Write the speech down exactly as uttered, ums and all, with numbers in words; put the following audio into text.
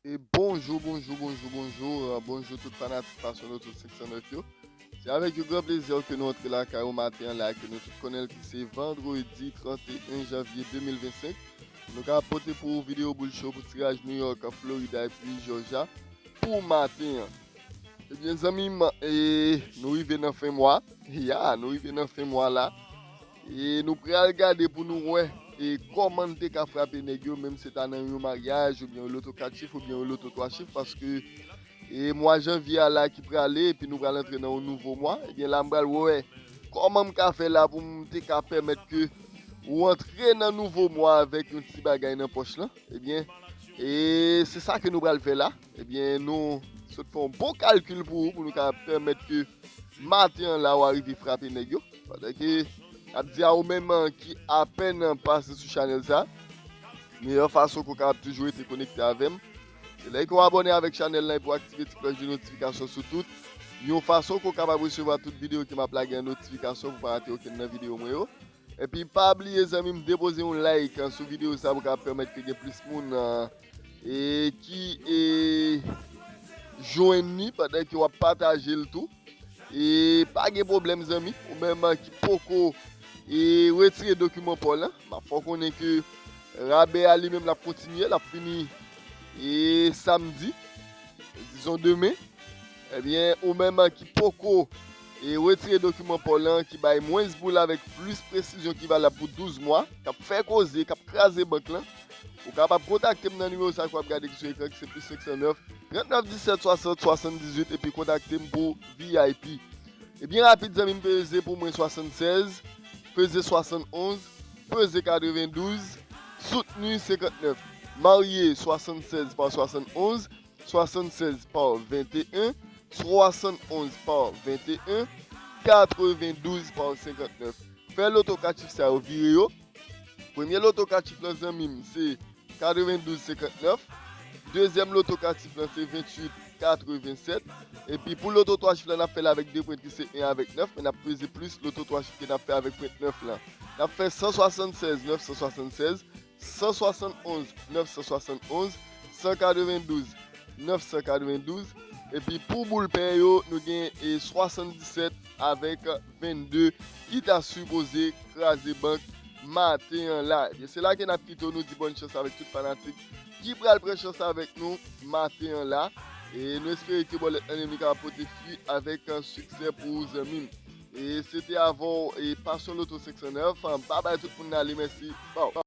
E bonjou, bonjou, bonjou, bonjou, euh, bonjou tout fanatik Passion Lotto senk san nèf yo. Se avèk yon gran plezi ke nou antre lakay ou maten an la, ke nou tout konnen l ki se vandredi trannteyen janvye de mil vennsenk. Nou ka pote pou ou videyo boul cho pou tiraj New York, Florida epi Georgia pou maten an. Ebyen, zanmi m, e, nou rive nan fen mwa. Ya, nou rive nan fen mwa la. E nou pral gade pou nou wè e kòman n te ka frape nèg yo, menm se ta nan yon maryaj, oubyen yon loto kat chif, oubyen yon loto twa chif, paske e mwa janvye a la ki prale, epi nou pral antre nan yon nouvo mwa. Ebyen, la m pral wè kòman m ka fè la pou m te ka pèmèt ke ou antre nan nouvo mwa avèk yon ti bagay nan pòch lan. Ebyen, e se sa ke nou pral fè la. Ebyen, nou sot fè yon bon kalkil pou ou, pou nou ka pèmèt ke maten an la, w a rive frape nèg yo. Pandan ke n ap di a ou menm, an, ki apèn pase sou chanèl sa, meyè fason ke w kapab toujou rete konekte avè m, se lè ke w abòne avèk chanèl lan epi w aktive ti klòch de notifikasyon sou tout, yon fason ke w kapab resevwa tout videyo ke m ap lage an notifikasyon pou w pa rate okenn nan videyo mwen yo. Epi pa bliye, zanmi m, depoze yon like, an, sou videyo sa pou kapab pèmèt ke gen plis moun, an, e ki e jwenn li pandan ke w ap pataje l tou. E pa gen pwoblèm, zanmi. Ou menm, an, ki poko e retire dokiman pa w lan, m ap fè w konnen ke rabè a li menm l ap kontinye, l ap fini e samdi, dizon demen. Ebyen, ou menm, an, ki poko e retire dokiman pa w lan, ki bay mwens boul avèk plis presizyon ki valab pou douz mwa, k ap fè koze, k ap kraze bank lan, ou kapab kontakte m nan nimewo sa ke w ap gade ki sou ekran, ki se plis senk san nèf, trant nèf disèt swasant swasanndizuit, epi kontakte m pou V I P. Ebyen rapid, zanmi m, peze pou mwen swasannsèz, peze swasannonz, peze katrevendouz, soutni senkantnèf, marye swasannsèz pa swasannonz, swasannsèz pa venteyen, swasannonz pa venteyen, katrevendouz pa senkantnèf. Fè loto kat chif sa yo vire yo. Premye loto kat chif lan, zanmi m, se katrevendouz senkantnèf. Dezyèm loto kat chif lan se venntuit katrevensèt. Epi pou loto twa chif la, n ap fè l avèk de pwent ki se en avèk nèf, men n ap peze plis loto twa chif ke n ap fè avèk pwent nèf lan. N ap fè san swasannsèz nèf san swasannsèz, san swasann onz nèf san swasann onz, san katrevendouz nèf san katrevendouz. Epi pou boul pè yo, nou gen e swasanndisèt avèk vennde ki ta sipoze kraze bank maten an la. Ebyen, se la ke n ap kite w, nou di bòn chans avèk tout fanatik ki pral pran chans avèk nou maten an la. E nou espere ke bòlèt lan li menm li kapab pote fwi avèk, euh, siksè pou ou, zanmi m. E se te avè w e Passion Lotto senk san nèf. Babay tout moun, n ale, mèsi. Baw.